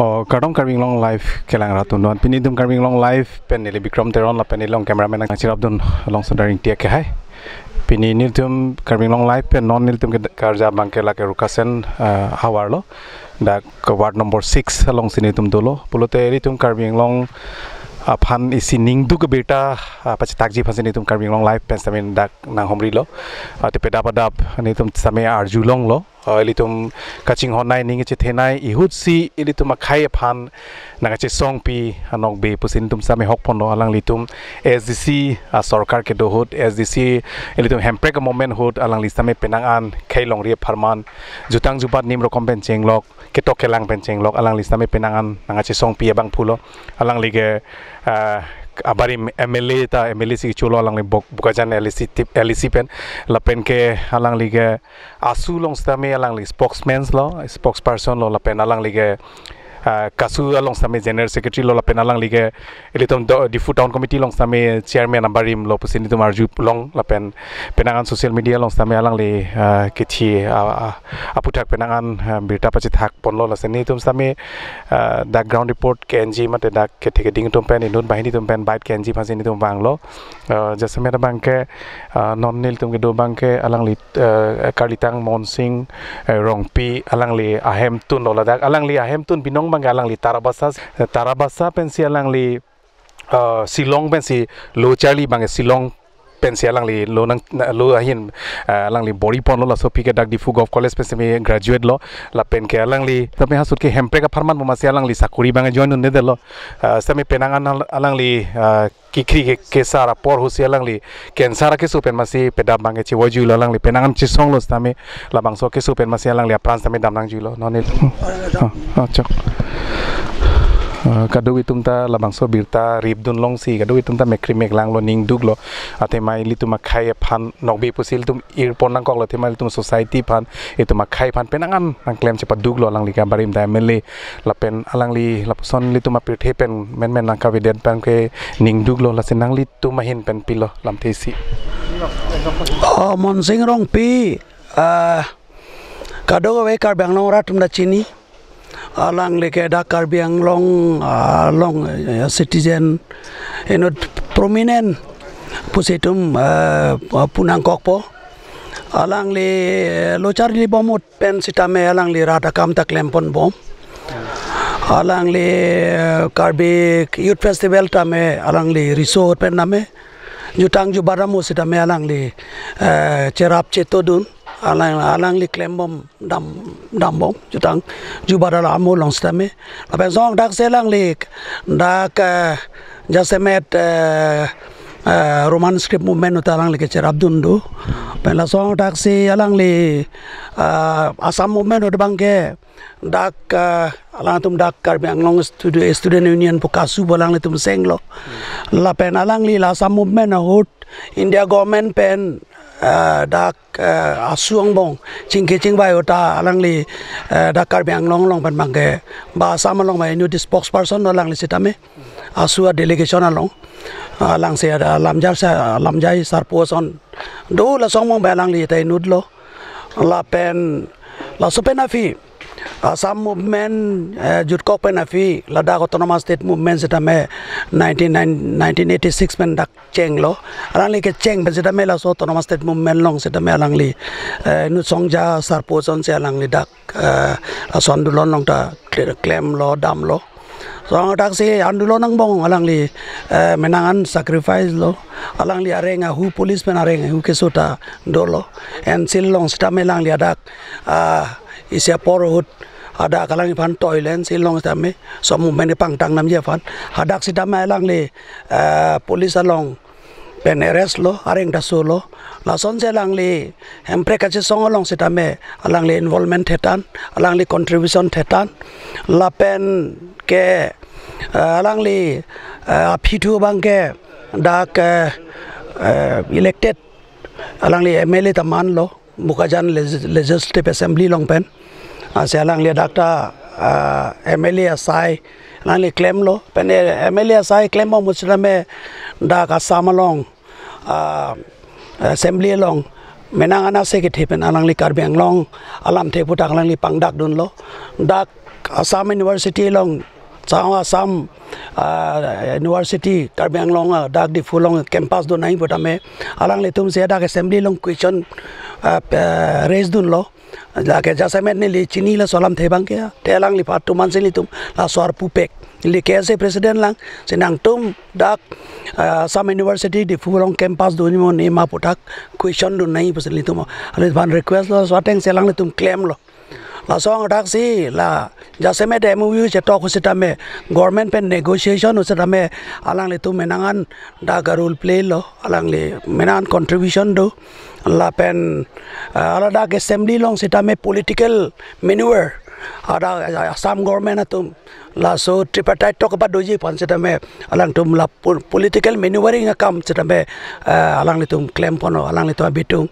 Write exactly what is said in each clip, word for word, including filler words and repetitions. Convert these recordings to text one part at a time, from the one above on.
Oh, kardom Karbi Anglong Live kelang rat atum do-an. Pini nelitum Karbi Anglong Live pen neli Bikram Teron lapen neli along cameraman nangcherapdun along Sundar Ingti akehai. Pini nelitum Karbi Anglong Live pen non nelitum ke karja abang ke lake Rukasen, eh, havar lo. Dak ke ward number six alongsi nelitum dolo. Pulote nelitum Karbi Anglong aphan isi ningduk abirta, ah, pachethakji aphansi nelitum Karbi Anglong Live pen sitame dak nanghumrilo. Ah, te pedap adap nelitum sitame arjulonglo. Ah, ilitum kachinghon nei, ning chethe nei, ihutsi ilitum akhei aphan nangkachesongpi anokbe pusi nelitum sitame hokponlo. Alanglitum S D C, ah, sorkar kedo ahut, S D C ilitum Hemprek a-movement ahut alangli sitame penang an khei longri apharman, jutang jubat nim rokom pen chenglok, ketok kelang pen chenglok, alangli sitame penang an nangkachesongpi abangphulo. Alangli ke, ah, abarim M L A ta, M L A si cholo alangli Bok-, Bokajan L A C tip, L A C pen. Lapen ke alangli ke ASU along sitame alangli spokesman lo, spokesperson lo, lapen alangli ke, ah, KASU along sitame general secretary lo, lapen alangli ke ilitum do-, Diphu Town Committee along sitame chairman abarim lo pusi nelitum arjulong, lapen penang an social media along sitame alangli, ah, kethi, ah, ah, aputhak penang an, ah, birta pachethakponlo. Lasi nelitum sitame, ah, dak ground report ke-enji mate dak kethe keding atum pen, inut banghini atum pen bait ke-enji aphansi nelitum vanglo. Ah, jasemet abang ke, ah, non nelitum kedo abang ke alangli, eh, Karlitang Monsing, eh, Rongpi, alangli ahemtun lo ladak. Alangli ahemtun binong abang ke alangli Tarabasa, eh, Tarabasa pensi alangli, eh, Shillong pensi lo charli abang ke Shillong pensi alangli lo nang, na, lo ahin, eh, alangli bor-iponlo. Laso aphi ke dak Diphu Govt College pen sitame graduate lo. Lapen ke alangli sitame ha ahut ke Hemprek apharman pu amatsi alangli sakori abang ke join un-edetlo. Eh, sitame penang an al-, alangli, eh, kekhri ke, kesar apor ahutsi alangli cancer akeso pen amatsi pedap abang ke chevoijuilo, alangli penang an chesonglo sitame, labangso akeso pen amatsi alangli apran sitame damnangjuilo. Non neli. Ah, ah, chok. Ah, kadokave atum ta labangso birta ripdunlongsi, kadokave atum ta mekkri meklanglo, ningduklo. Athema ilitum akhei aphan nokbe pusi ilitum irpon nangkoklo, athema ilitum society aphan, itum akhei aphan penang an nangklem chepaduklo alangli ke abarim ta M L A. Lapen alangli lapuson ilitum apirthe pen menmen nangkavedet abang ke ningduklo. Lasi nanglitum ahin pen pilo lamthe isi? Oh, Monsing Rongpi, ah, kadokave Karbi Anglong arat atum ta chini. Alangli ke dak Karbi Anglong, ah, along, eh, citizen inut prominent pusi itum, eh, pu nangkokpo. Alangli, eh, lo charlibom ahut pen sitame alangli rat akam ta klemponbom. Alangli, eh, Karbi Youth Festival tame alangli riso ahut pen tame, jutang jubat amo sitame alangli, eh, cherap chetodun. Alang, alangli klembom, dam, dambom jutang jubat alam along sitame. Lapen lason thaksi alangli dak, eh, jasemet, eh, eh, Roman script movement ahut alangli kecherapdun do. Pen lason thaksi alangli, eh, Assam movement ahut abang ke dak, eh, alangtum dak Karbi Anglong Studi-, Student Union pu KASU pu alanglitum chenglo. Lapen alangli la Assam movement ahut India government pen, eh, dak, eh, ASU angbong chingki chingvai ahut ta alangli, eh, dak Karbi Anglong along pen abang ke ba Assam along ba inut spokesperson lo alangli sitame. ASU a-delegation along, ah, alangsi ada Lamjai sa-, Lamjai sarpo ason do, lason angbong ba alangli ta inutlo. Lapen laso pen aphi Assam movement, eh, jutkok pen aphi ladak Autonomous State movement sitame nineteen, nineteen eighty-six pen dak chenglo. Alangli kecheng pen sitame laso Autonomous State movement along sitame alangli, eh, inut songja sarpo asonsi alangli dak, eh, laso andolon along ta kle-, klemlo, damlo. Lason thaksi andolon angbong alangli, eh, menang an sacrifice lo. Alangli areng ahu, police pen areng ahu keso ta dolo. Council along sitame alangli hadak, ah, isi apor ahut hadak alangli aphan toilen si along sitame, laso movement pangtang namji aphan. Hadak sitame alangli, eh, police along pen arrest lo, areng ta solo. Lasonsi alangli Hemprek kachesong along sitame alangli involvement thetan, alangli contribution thetan. Lapen ke, eh, alangli, eh, aphi thu abang ke dak, eh, eh, elected alangli M L A ta manlo, Bokajan Legis-, Legislative Assembly along pen. Lasi alangli dak ta, ah, M L A asai alangli klemlo. Pen, eh, M L A asai klembom ahut sitame dak Assam along, ah, Assembly along menang an ase kethe pen alangli Karbi Anglong alamthe aphuthak alangli pangdakdunlo. Dak Assam University along, Changwa Assam, ah, University, Karbi Anglong, ah, dak Diphu along campus do nangji putame, alanglitum si dak assembly along question, ah, pe-, raise dunlo. Lake jasemet neli chini laso alamthe abangke, te alangliphan atum ansi nelitum laso arpu pek. Neli K S A president lang, si nangtum dak, ah, Assam University Diphu along campus do nangji mo ne ma pu athak question dun nangji pusi nelitum alangliphan request lo, laso ateng si alanglitum klemlo. Laso angthak si la jasemet M O U chetok ahut sitame, government pen negotiation ahut sitame, alanglitum menang an dak role play lo, alangli menang an contribution do. Lapen, ah, ladak assembly along sitame political maneuver, ada, ah, Assam government atum laso tripartite talk kepadoji aphan sitame alangtum la pol-, political maneuvering akam sitame, ah, alanglitum klemponlo, alanglitum abitung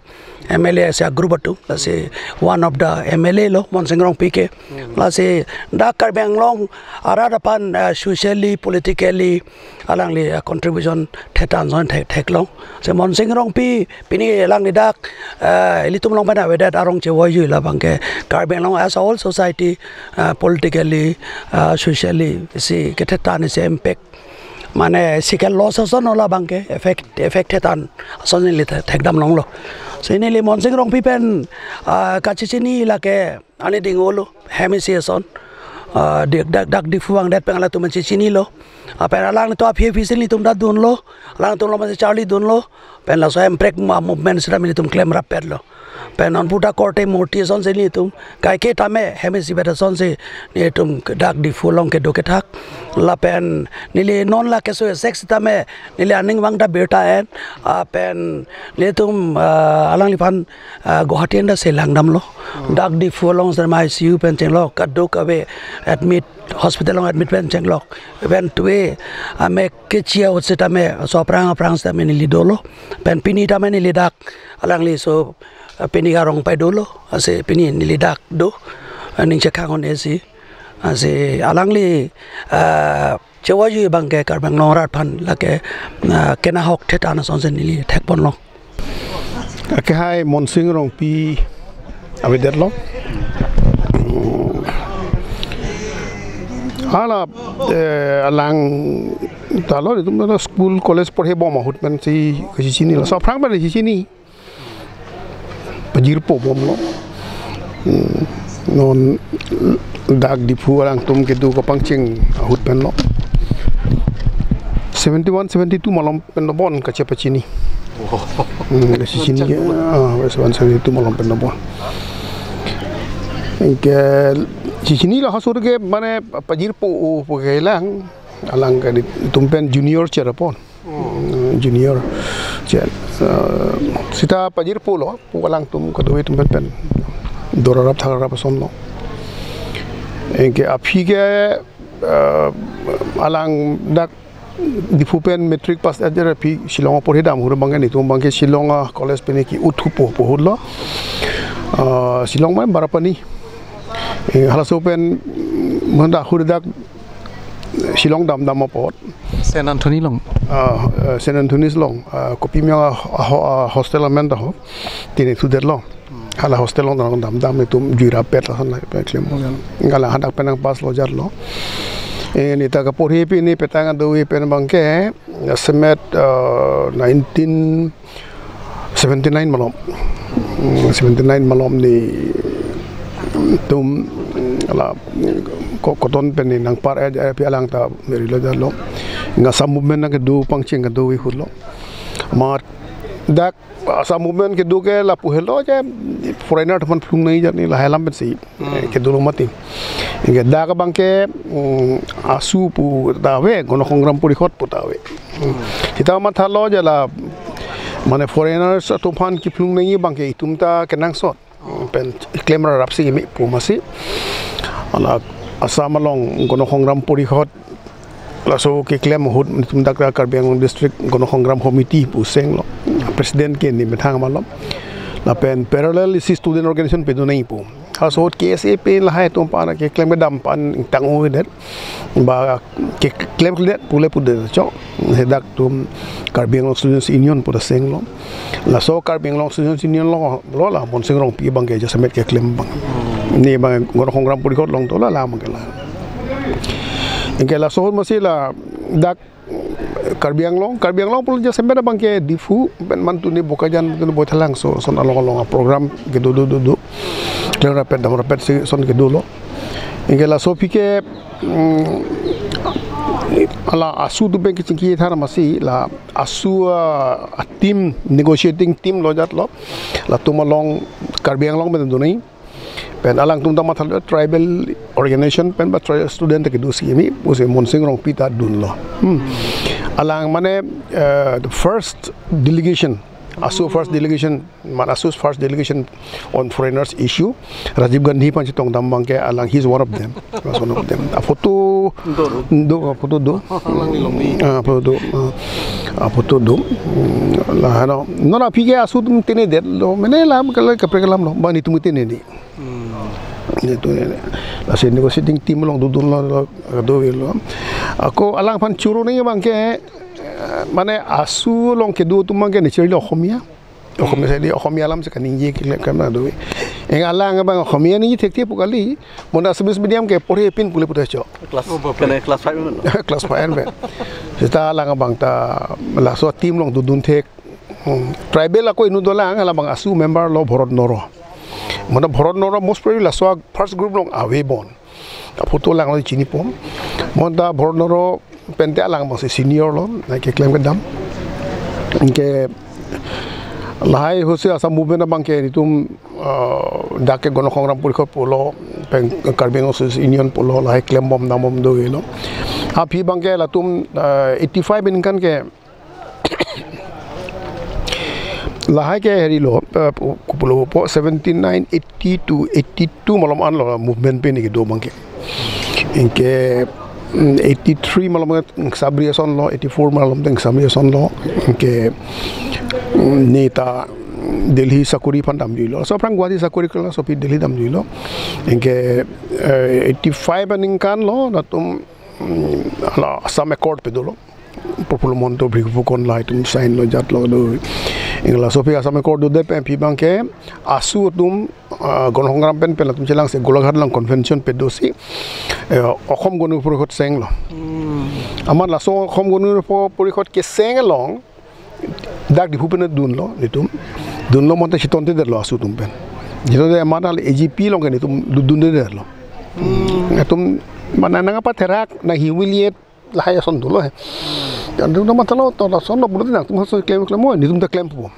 M L A asa group atum, lasi one of the M L A lo, Monsing Rongpi ke. Lasi dak Karbi Anglong arat aphan, ah, socially, politically, alangli, ah, contribution thetan ason thek, theklong. Si Monsing Rongpi pini alangli dak, ah, ilitum along pen avedet arong chevoijui abangke Karbi Anglong as a whole society, ah, politically, ah, socially, si kethetan si impact, mane si ke loss ason lo abangke, effect, effect thetan ason neli the-, thekdam longlo. Si neli Monsing Rongpi pen, ah, kachechini lake ani ding olo, hem isi ason, ah, dak, dak, dak Diphu vangdet pen halatum chechinilo. Ah, pen alangtum aphi aphi si nelitum dak dunlo, alangtum along si charli dunlo, pen laso hemprek ma movement sitame nelitum klem rappetlo. Pen non puta korte murti ason si nelitum, kaike tame hem isi bet ason si nelitum dak Diphu along kedo kethak. Lapen neli non la keso esek sitame neli aning vang ta birta en, ah, pen nelitum, ah, alangliphan, ah, Guwahati anta si langdamlo. Dak Diphu along sitame I C U pen chenglok, kadokave admit, hospital along admit pen chenglok. Pen tuve amek kechi ahut sitame, laso aphrang aphrang sitame neli dolo. Pen pini tame neli dak alangli so, ah, pini arong pai dolo, lasi pini neli dak do, ah, ning chekhang un-e si. Lasi alangli, ah, chevoijui abangke Karbi Anglong arat aphan lake, ah, kenahok thetan ason si neli thekponlong. Akehai Monsing Rongpi avedetlo. Hmm. Hala, eh, alang ta lo, itum ta school college porhebom ahut pen si kachechinilo. Laso aphrang pen chechini. Pajirpo bomlo. Hmm. Non dak Diphu alangtum kedo kapangcheng ahut penlo. Seventy-one, seventy-two malom pen dobon kachepachini. Hmm, kachechini ke, ah, seventy-one, seventy-two malom pen dobon. Ke chechini la hasur ke mane pajirpo, oh, pu kelang. Alang ke di, itum pen junior cherapon. Hmm, junior. Cher, eh, sita pajirpo lo, pu alangtum kadokave atum pen pen dorarap thakrap ason lo. Anke aphi ke, eh, alang dak Diphu pen matric pass ajar aphi Shillong porhedam ahut abangke nelitum abangke Shillong a college pen ki uthupo pohutlo. Ah, Shillong mane Barapani. Eh, halaso pen, mm, manda ahut dak Shillong damdam apot. Saint Anthony along. Ah, eh, Saint Anthony's along. Ah, kopi miyang a, a, a hostel amen ta ho. Tini thudetlo. Hala hostel along damdam itum jui rappet lason la pen klem. Hala hadak pen nangpass lo jarlo. Eh, neta kaporhe pini petang adu pen abangke, semet, eh, nineteen seventy-nine malom. Hmm, seventy-nine malom nelitum, hmm, la, ko-, cotton pen neli nangpar, eh, eh, pi alang ta meri lo jarlo. Nga Assam movement nangkedo pangcheng kedo wi hurlo. Amat dak Assam movement kedo ke lapu helo je foreigner atum aphan phlung nangji jar neli lahai alam pensi. Hmm. Eh, kedo lo mati. Anke dak abangke, hmm, AASU pu ta ave, Gonokhongram Porishod pu ta ave. Hmm. Sita mathalo je la, mane foreigners atum aphan kephlung nangji abangke itum ta kenangsot. Hmm. Pen klem rarap si keme pu masi. Hala Assam along Gonokhongram Porishod laso keklem ahut nelitum dak Karbi Anglong District Gonokhongram Committee pu senglo. President ke neli methang malom. Lapen parallel isi student organization pado nangji pu. Halaso ahut K S A pen lahai atum aphan keklem kedam aphan tang-o det. Ba keklemkledet pule pudet chok. Hadak itum Karbi Anglong Students Union pu ta senglo. Laso Karbi Anglong Students Union along lo la Monsing Rongpi abangke jasemet keklem abang. Ne bang Gonokhangram Porishod along dolo, alang abang ke la. Anke laso ahut masi ladak Karbi Anglong, Karbi Anglong pulo jasemet abang ke Diphu pen mantuni Bokajan, mantuni Baithalangso ason along along a-program kedo do do do. Klem rapet dam rapet si ason kedo lo. Anke laso aphi ke, mm, ala ASU atum pen kechingki thar masi la ASU, ah, a-team, negotiating team lo jat lo. Latum along Karbi Anglong pen duni. Pen alangtum ta mathalo tribal organization pen ba tribal student ta kedo si mi, pusi Monsing Rongpi ta dunlo. Hmm. Alang mane, eh, the first delegation, ASU first delegation, man ASU's first delegation on foreigners issue, Rajiv Gandhi aphan chetongdam abang ke alang, he's one of them. Was one of them. A-photo, do, a-photo do. Alangli longbi. Ah, photo do. Ah, a-photo do. Hmm, la, no. Non aphi ke ASU atum tene det lo. Mene lam kala kapre kalam lo. Ba netum tene ni. Hmm. Netum ne. Lasi negotiating team along dodun lo, lo, dovelo. Ako alangphan choro nangji abang ke, eh, mane ASU along kedo atum abang ke naturally Oxomiya. Oxomiya sadi Oxomiya alam si kaningje kile kama dove. Anke alang abang Oxomiya ningje thekthe pu kali. Bonta Assamese medium ke porhe pin pule pute cho. Class, oh, Bapak. Kena class five man. Class five pen. Seta alang abang ta laso team along dodun thek. Hmm. Tribal ako inut dolang, hala abang ASU member lo Bharat Noro. Bonta Bharat Noro most probably laso first group along ave bon. A-photo alang lo chinipon. Bonta Bharat Noro pen te alang abang si senior lo, nai keklem kedam. Anke lahai ahut si Assam movement abang ke netum, ah, dak ke Gonokhangram Porishod pulo, pen Karbi Anglong Students Union pulo, lahai klembom dambom dovelo. Aphi abang ke latum, ah, eighty-five aningkan ke lahai ke heri lo, eh, pu-, pulo po seventy-nine, eighty to eighty-two malom an lo movement pen kedo abang ke. Anke, mm, eighty-three malom ke Sabri ason lo, eighty-four malom ke Sabri ason lo. Anke, mm, ne ta Delhi sakori aphan damjuilo. Laso aphrang Guwahati sakori kela, laso aphi Delhi damjuilo. Anke, eh, eighty-five aningkan lo, latum, mm, ala Assam Accord pe dolo. Prafulla Mahanta, Bhrigu Phukon lahai atum sign lo jat lo do. Anke laso aphi Assam Accord dodet pen aphi abang ke ASU atum, ah, Gonokhangram pen pen latum chelang si Golaghat along convention pe do si, eh, Oxom Gonu Porishod seng lo. Hmm. Amat laso Oxom Gonu Porishod keseng along dak Diphu pen dunlo netum. Dunlo bonta chiton te det lo ASU atum pen. Chiton te amat al A G P along ke netum du-, dun te det lo. Hmm. Netum mane nangpatherak, nang humiliate lahai ason dolo he. Kan tu nama talo to lason lo pulo nangtum ason klem klem mo, netum ta klem po.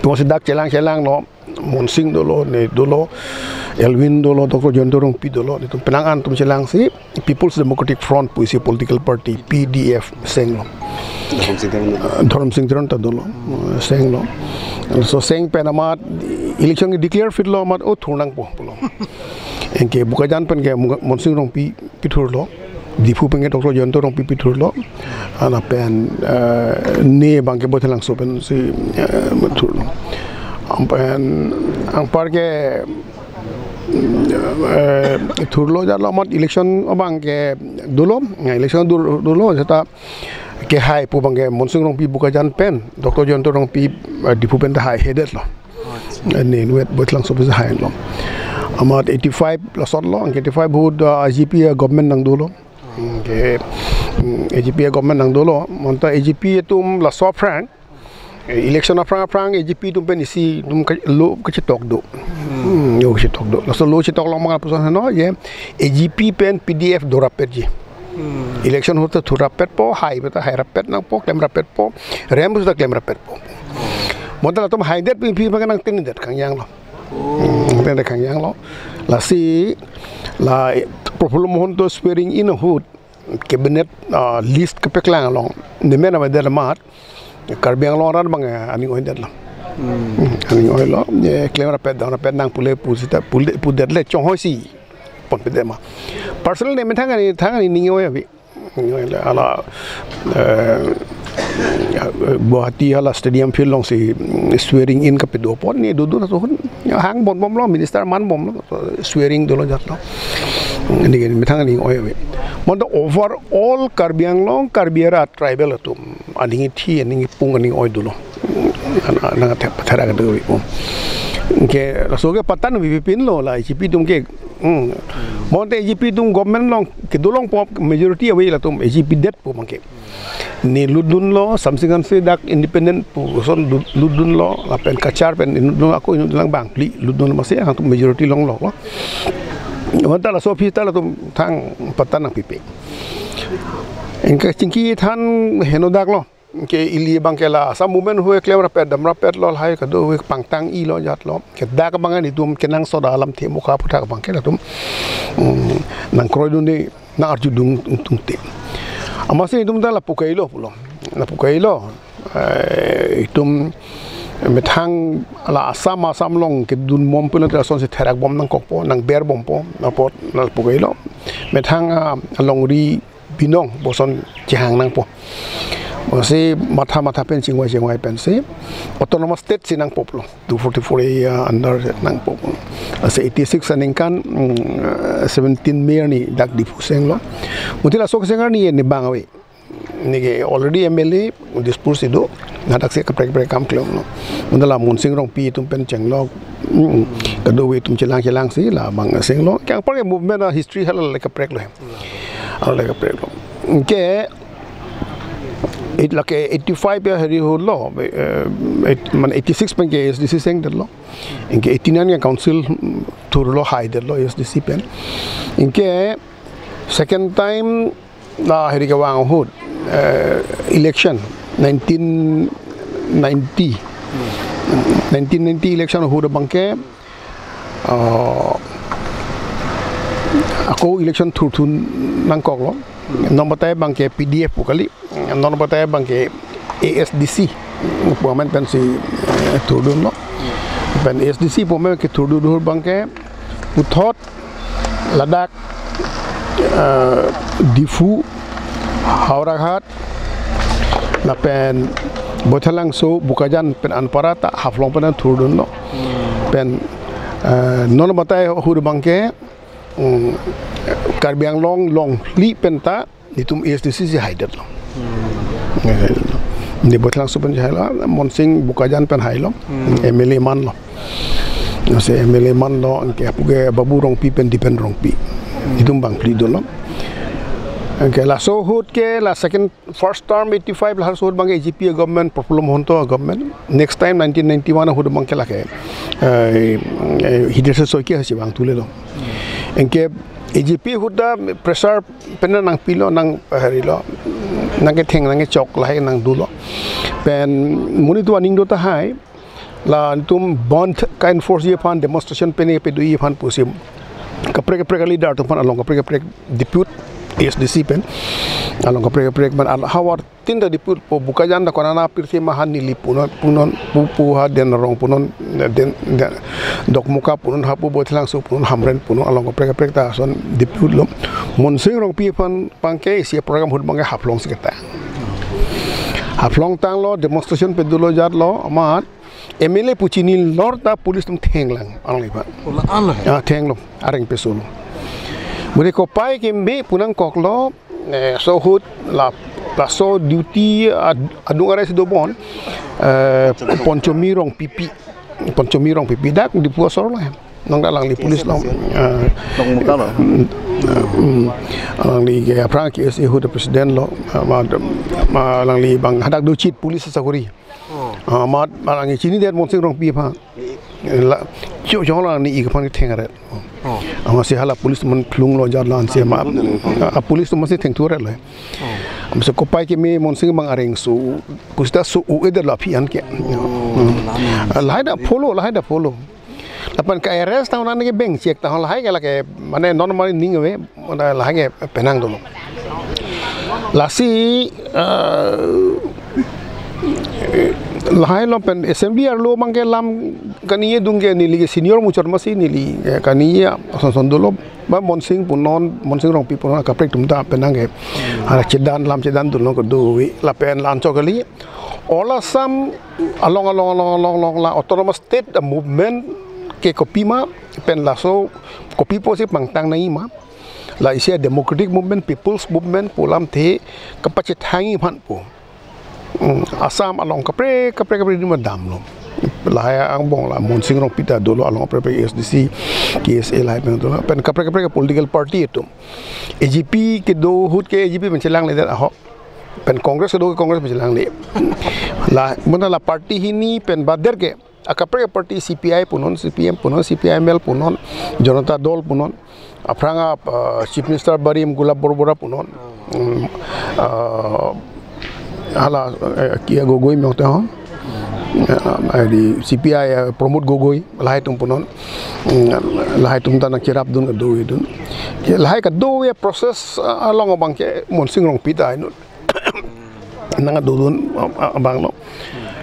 Tu si dak chelang chelang lo, Monsing dolo, ne dolo, Elwin dolo, Doctor Jayanta Rongpi dolo, netum penang an atum chelang si People's Democratic Front pusi political party, P D F seng lo. Dhorom Sing Teron. Ah, Dhorom Sing Teron ta dolo, eh, seng lo. So seng pen amat election ke declare fit lo amat, oh, thur nangpo pulo. Anke Bokajan pen ke Mung-, Monsing Rongpi pithurlo, Diphu pen ke Doctor Jayanta Rongpi pithurlo, ana pen, eh, ne abang ke Baithalangso pen si, eh, thurlo. Am pen anpar ke, eh, thurlo jalo amat election abang ke dolo, ya, election dur-, dolo, seta kehai pu abang ke Monsing Rongpi Bokajan pen, Doctor Jayanta Rongpi, eh, Diphu pen ta hai headed lo. Acha. Eh, ne inutvet Baithalangso pen si hai lo. Amat eighty-five lason lo, anke eighty-five ahut, ah, I G P a-government nangdolo. Anke, mm, A G P a-government nangdolo. Bonta A G P atum laso aphrang, eh, election aphrang aphrang A G P atum pen isi atum ke-, lo kachetok do. Hmm. Hmm, lo kachetok do. Laso lo chetok along mangal puson heno, je A G P pen P D F do rapetji. Hmm. Election ahut ta thur rapetpo, hai pu ta hai rapet nangpo, klem rapetpo, rem pu ta klem rapetpo. Bonta latum haidet pen aphi abang nangtene det kangjang lo. Oh. Hmm, tene det kangjang lo. Lasi, la, eh, Prafulla Mahanta swearing in ahut, cabinet, ah, list kepeklang along, ne men avedet amat, Karbi Anglong arat abang, eh, aning oidet lo. Hmm. Hmm, aning oilo, eh, klem rapet dam rapet nang pule pu seta pule pudet le chonghoi si ponpedet ma. Personal ne methang ani, thang ani ning oi ave. Ning oi le ala, eh, Guwahati hala stadium field along si, mm, swearing in kapedo apot ne dodun aso ahut hangbom bom lo, minister manbom lo, swearing dolo jat lo. Neke methang aning oi ave. Bonta overall Karbi Anglong, Karbi arat tribal atum aning ithi, aning ipung, aning oi dolo. Ana, nang the-, thera kedo ave. Ke laso ke patan V P P lo la A G P atum ke. Hmm. Bonta A G P atum government along kedo longpo, majority ave latum, A G P detpo abangke. Ne lutdunlo, Samsing Hanse dak independent pu ason lut-, lutdunlo, lapen Cachar pen inutdun, ako inutdun lang bang, phli lutdun masi, hangtum majority longlo. Bonta laso aphi ta latum thang patan nangpipe. Anke chingki than henodak lo. Ke ili abangke la Assam movement ahut klem rapet, dam rapetlo, lahai kadokave pangtang-i lo jatlo. Ke dak abang nelitum kenangsot alamthe mukha aphuthak abangke latum, mm, nangkroidunde, nang-arjudun tungte. Amatsi itum ta lapu ke-ilo pulo. Lapu ke-ilo. Eh, itum methang la Assam, Assam along kedun bom pulo, te asonsi therak bom nangkokpo, nangber bompo, apot lapu ke-ilo. Methang, ah, alongri binong pu ason chehang nangpo. Masi matha matha pen chingvai chingvai pensi autonomous state si nangpo pulo. Two forty-four A under nangpo. Lasi eighty-six aningkan, mm, seventeen May arni dak Diphu senglo. Mati laso keseng arni ne bang ave. Neke already M L A Dispur si do. Hadak si kaprek kaprek akam klemlo. Mati la Monsing Rongpi atum pen chenglo. Mm, kadokave atum chelang chelangsi la bang senglo. Ke anpar ke movement a history hala le kaprek lo. Hala le kaprek lo. Anke, it lake eighty-five ya hari holo, eh, eight, mane eighty-six pen ke A S D C sengdetlo. Anke eighty-nine ya council, mm, thurlo, haidetlo A S D C pen. Anke second time la hari kevang ahut, eh, election nineteen ninety. Nineteen ninety election ahut abangke, ah, ako election thurthun nangkoklo. Non batai abangke P D F pu kali. Non batai abangke A S D C pu amen pensi, eh, thurdunlo. Pen A S D C pu amen kethurdun ahut abangke puthot ladak, eh, Diphu, Howraghat, lapen Baithalangso, Bokajan pen anparta Haflong pen thurdunlo. Pen, eh, non batai ahut abangke, mm, Karbi Anglong along phli penta nelitum A S D C si haidetlo. Hmm. Ne Baithalangso pen hailo, Monsing Bokajan pen hailo, hmm, M L A manlo. Lasi M L A manlo, anke apu ke Babu Rongpi pen Dipen Rongpi. Hmm. Itum bang phli dolo. Anke laso ahut ke la second, first term eighty-five laso ahut abangke A G P government, Prafulla Mahanta government. Next time nineteen ninety-one ahut abangke lake, eh, eh, Hridaynath Saikia si vangthu lelo. Anke A G P ahut ta pressure pen nangpilo, nang, eh, harilo, nangketheng nangkechok lahai nangdolo. Pen monit aning do tahai, latum bandh ka-enforce ji aphan, demonstration pen pado ji aphan pusi kaprek kaprek a-leader atum aphan along kaprek kaprek depute A S D C pen along kaprek kaprek pen al hawar tinta depute po, Bokajan ta konana pirthe ma ha neli punon, punon, pu, pu ha Den Arong punon, Den, Den, Dokmoka punon, hapu Baithalangso punon, Hamren punon, along kaprek kaprek ta ason depute lo. Monsing Rongpi aphan abangke isi program ahut abangke Haflong si ketang. Haflong tanglo, demonstration padolo jatlo, amat M L A pu chinilor ta police atum thenglang, alangli aphan. Ola ala hai. Ah, thenglo, areng pesolo. Mane kopai keme pu nangkoklo, eh, laso ahut la, laso duty ad-, adung arrest do bon, eh, Ponchomi Rongpipi. Ponchomi Rongpipi dak Diphu asor lo. Nang dak alangli police lo. Eh, Dokmoka lo. Mm, mm, alangli ke aphrang K S A ahut president lo, eh, ma, ma alangli abang hadak do chief police asakori. Oh. Ah, amat alangli chinidet Monsing Rongpi aphan. La, jo, jo alangli ik aphan ketheng aret. Oh. Amatsi hala police atum phlunglo jatlo ansi ma. Ah, police atum amatsi thengthu aret lo. Oh. Amatsi kopai keme Monsing abang areng so, pusi ta so-o-edet lo aphi an ke. Oh, hmm, lama. Ah, lahai ta follow, lahai ta follow. Lapen ka-arrest tahun an ke bengchek tahun lahai ke lake, mane normal ning ave, mane lahai ke penang dolo. Lasi, eh, lahai lo pen assembly arlo abangke lam kani-e dun ke neli ke senior muchot amatsi neli, eh, kani-e ason son dolo. Ba Monsing punon, Monsing Rongpi punon kaprek atum ta penang ke. Ara chedan lam chedan dolo kedo ave lapen lanchok kali. All Assam along, along, along, along, along la autonomous state movement ke kopima pen laso kopi pusi pangtang nangji ma. La isi democratic movement, people's movement pu alamthe kapachethangji aphan pu. Hmm, Assam along kaprek, kaprek, kaprek adim damlo. Lahai angbong la Monsing Rongpi ta dolo, along kaprek kaprek A S D C, K S A lahai pen dolo. Pen kaprek kaprek political party atum. A G P kedo ahut ke A G P pen chelangledet ahok. Pen Congress kedo ke Congress pen chelangle. La, mona la party hini pen bader ke akaprek party, C P I punon, C P M punon, C P I M L punon, Janata Dal punon. Aphrang a, uh, Chief Minister barim Gulab Borubora punon. Hmm, uh, hala, eh, Kiya Gogoi mong te ho. Eh, di C P I, eh, Pramod Gogoi, lahai atum punon. Hmm, lahai atum ta nangcherapdun kedo-edun. Lahai kedo-e process, uh, along abang ke Monsing Rongpi ta inut nangdodun, uh, uh, abang lo.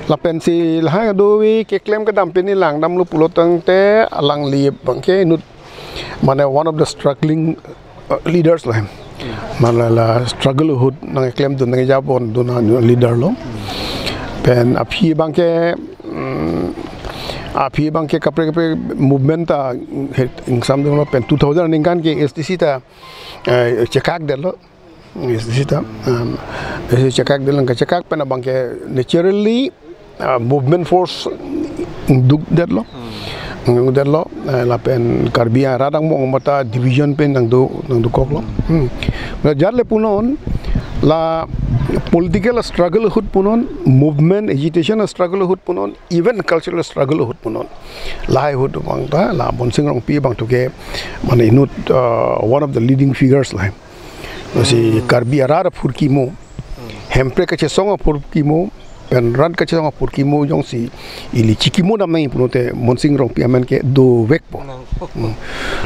Lapensi lahai kedo-e keklem kedam pen neli langdamlo pulo tangte alangli abang ke inut mane one of the struggling, uh, leaders la. Mane la struggle ahut nangklemdun, nangjapon dun a leader lo. Pen aphi abang ke, mm, aphi abang ke kaprek kaprek movement ta het ingsamdunlo, pen two thousand aningkan ke A S D C ta, eh, chekakdetlo. A S D C ta, um, A S D C chekakdetlo, kachekak pen abang ke naturally, uh, movement force dukdetlo. Dukdetlo, eh, lapen Karbi arat angbong mata division pen nangdo, nangdokoklo. Hmm. La ajat le punon, la political struggle ahut punon, movement agitation struggle ahut punon, even cultural struggle ahut punon. Lahai ahut abang ta, la Monsing Rongpi abang to ke, mane inut, uh, one of the leading figures lahai. Lasi Karbi arat aphurkimo, Hemprek kachesong aphurkimo, pen rat kachesong aphurkimo jongsi ili chikimo damnang pulote Monsing Rongpi amen ke dovekpo. Hmm.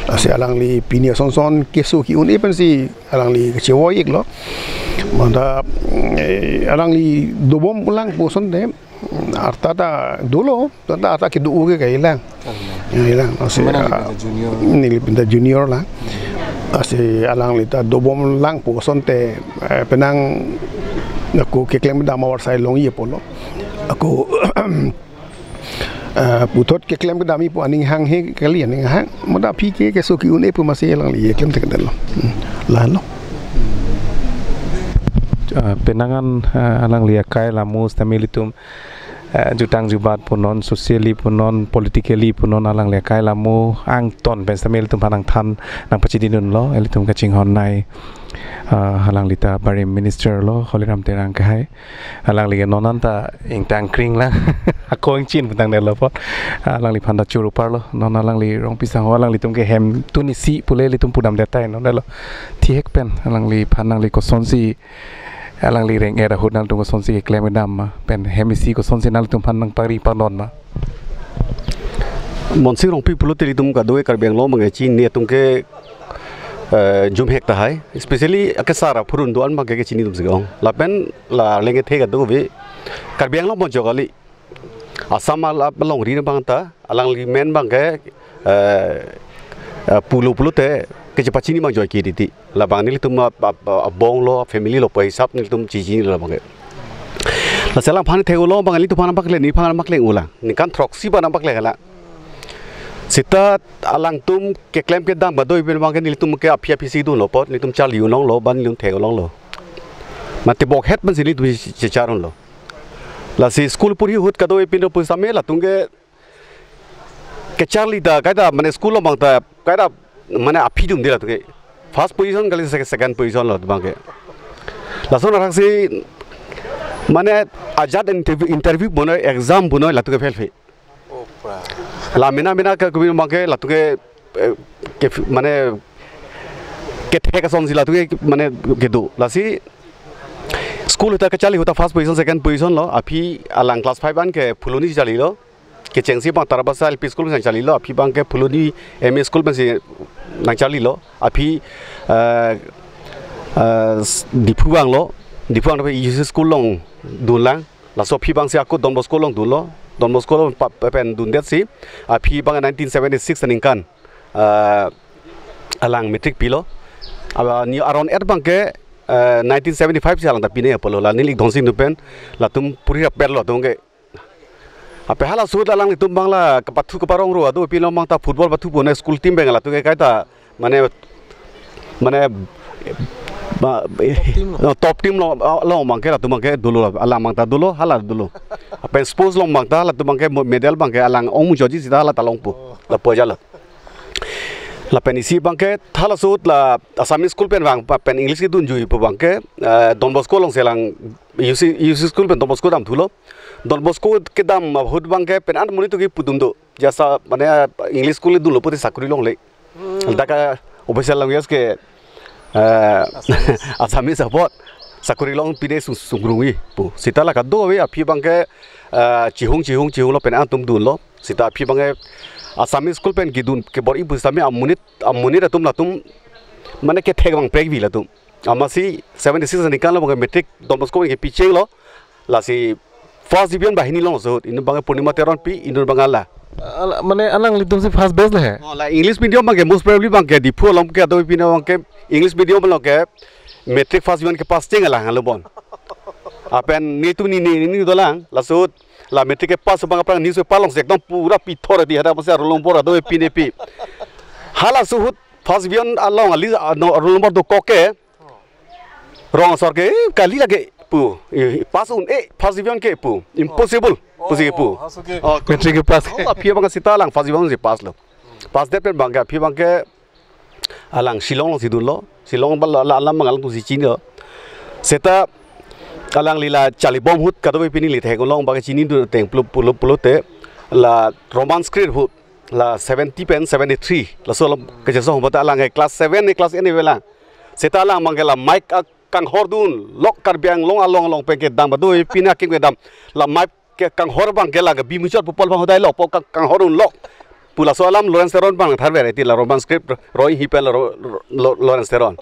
Lasi alangli pini asonson keso ki-un-e pensi alangli kachevoi-iklo. Mane, eh, alangli dobomlang pu asonte arta ta dolo, ta arta kedo-o ke kailang. Kailang. Ya, ilang. Lasi, mana ah, kita junior. Neli pinta junior la. Lasi alangli ta dobomlang pu asonte, eh, penang ako keklem kedam awar sai longji apotlo. Ako, eh, puthot keklem kedam-i pu aning hanghe kali, aning hang. Mane aphi ke keso ki-un-e pu masi alangli keklem tekdetlo. Hmm. Lahelo. Ah, penang an, ah, alangli akai la mus ta nelitum eh, jutang jubat punon, socially punon, politically punon, alangli akai la mo angton pen sitame ilitum aphan nangthan nangpachidindunlo, ilitum kachinghon nei, eh, alangli ta barim minister lo, Holiram Terang kehai. Alangli ke non an ta ingtang kring lang, ako ingchin putang delo po. Alangliphan ta choro parlo, non alangli Rongpi sangho, alanglitum ke hemtun isi pule ilitum pudamdet tahai non delo. Thihek pen, alangliphan nangli kosonsi alangli reng-et ahut nangtum kosonsi keklem kedam ma, pen hem isi kosonsi nangtum aphan nangpari panon ma? Monsing Rongpi pulote ilitum kado-e Karbi Anglong abang ke chini atum ke, eh, jumhek tahai, especially akesar aphurun do-an abang ke kechini atum si ong. Lapen la leng kethe kado-e Karbi Anglong abang jokali. Assam alap alongri abang ta, alangli men abang ke, eh, eh, pulo pulote, kechepachini abang joike titi. Labang nelitum a, a, a, abong lo, family lo, pu hisap nelitum chechinilo labang ke. Lasi alangphan thek-olo abang nelitum aphan paklang, neliphan paklang ulang. Ningkan throksi abang paklang la. Seta alangtum keklem kedam kado-e pen abang ke nelitum ke aphi aphi si dunlo apot, nelitum charli unlonglo, ban nelitum thek unlonglo. Mate bokhet pensi nelitum che-, chechar unlo. Lasi school puri ahut kado-e pen pu sitame latum ke kecharli ta kaita mane school along abang ta kaita mane aphi atum dei latum ke. First position kali sec-, second position lo abang ke. Lason arak si mane ajat interview, interview punoi, exam punoi latum ke fail fail. La mena mena ke kubi abang ke latum ke, eh, ke mane kethek asonsi latum ke mane kedo. Lasi school ahut ta kacharli ahut ta first position, second position lo. Aphi alang class five an ke Phuloni charlilo. Kechengsi abang Tarabasa L P School pensi charlilo. Aphi abang ke Phuloni M E School pensi nangcharlilo. Aphi, eh, eh, Diphu vanglo. Diphu vang ta U C School along dunlang. Laso aphi abang si ako Don Bosco along dunlo. Don Bosco along pa-, pa-, pen dundet si aphi abang nineteen seventy-six aningkan, eh, alang matric pilo. Aba ni aron et abang ke, eh, nineteen seventy-five si alang ta pinang apotlo. La neli ik Dhonsing atum pen latum puri rap perlo atum ke. Ape halaso ahut alanglitum abang la kepathu keparong ro ado pilo abang ta football pathu pon school team abang latum ke kaita mane, mane Ba, eh, top team lo. No, top team lo, ah, lo abangke, latum abangke dolo, alang abangta dolo, hala dolo. Pen sports along abangta, latum abangke mo-, medal abangke alang ong mujoji sita hala ta longpo. Oh. Lapu ajat lo. Lapen isi abangke, halaso ahut la Assamese school pen vang, pa-, pen English kedunjui pu abangke, eh, Don Bosco alongsi alang U C, U C school pen Don Bosco damthulo. Don Bosco kedam ahut abangke pen an monit atum ke pudun do. Jasa mane English school dunlo pute sakori longle. Hmm. Dak a-official language ke, eh, Assamese. Assamese apot sakori long pine sung-, sungrungji pu. Sita la kadokave aphi abangke, eh, chihung, chihung, chihunglo pen an atum dunlo. Sita aphi abangke Assamese school pen kedun kebor-i pusitame amonit, amonit atum latum mane kethek abang prekvi latum. Amatsi seventy-six aningkan lo abangke matric Don Bosco ke pichenglo. Lasi first division banghini longso ahut. Inut abangke Purnima Teronpi, inut abang hala. Ala, mane alanglitumsi first batch le he? Oh, la English medium abangke most probably abangke Diphu along ke ado pine abangke English medium along ke matric first division kepass cheng alang halo bon. Lapen netum ni ni ni dolang, laso ahut la matric kepass abang aphrang newspaper alongsi ekdom pura pithor di hada masa roll number ado pine pi. Halaso ahut first division along ali, ah, no, roll number dokok ke. Rong asor ke, eh, kali lake pu. Eh, pass un, eh, first division ke pu. Impossible. Pusi ke pu. Oh, halaso ke. Oh, matric kepass. Oh, aphi abang sita alang first division si pass lo. Pass det pen abangke, aphi abangke alang Shillong alongsi dunlo. Shillong abang la, la, alam abang alangtumsi chinilo. Seta alangli la charlibom ahut kadokave pine le theklong abangke chinidun ateng pulo, pulo, pulote la Roman script ahut la seventy pen seventy-three. Laso alam kachesong ahut alang ke class seven ne class eight ne avelang. Seta alang abangke la mic akanghor dunlo Karbi Anglong along along pen kedam ado pine akim kedam. La mic kekanghor abangke la ke bimuchot pupol abang hodai lo po kang-, kanghor dunlo. Pu laso alam Lawrence Teron abang tharver eti la Roman script ro-, roihi pen la ro-, ro-, lo-, Lawrence Teron.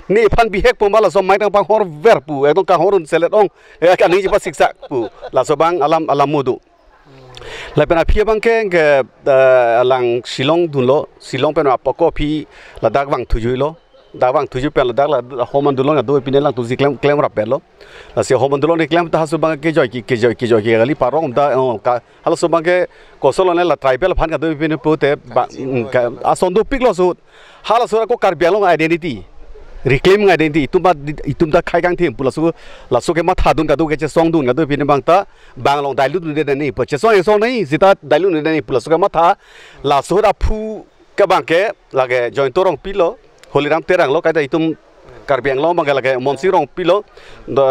Nephan bihek pu ma laso mic nangpanghorver pu. Ekdom kanghor dun selet ong. Eh, aning chepasiksak pu. Laso abang alam, alam mudu. Lapen aphi abangke, ke, eh, alang Shillong dunlo, Shillong pen apoko aphi ladak vangthujuilo. Dak vangthuju pen ladak la home andolon ado pine alangtumsi klem, klem rapetlo. Lasi home andolon keklem ta halaso abang kejoi ke, kejoi, kejoi ke kali parong ta, oh, ka, halaso abangke kosonlo ne la tribal aphan kado pine pute ba, mm, ka, ason dopiklo ahut. Halaso ako Karbi Anglong identity. Reclaim identity. Itum ba, itum ta khai kangthim pu laso, laso kemathadun kado kechesongdun kado pine abangta bang along dilute dunde nani pu chesong esong nai sita dilute dunde nani pu laso kematha. Laso ahut aphu ke abangke lake Joyonto Rongpi lo, Holiram Terang lo, kaita itum Karbi Anglong abangke lake Monsing Rongpi lo, do,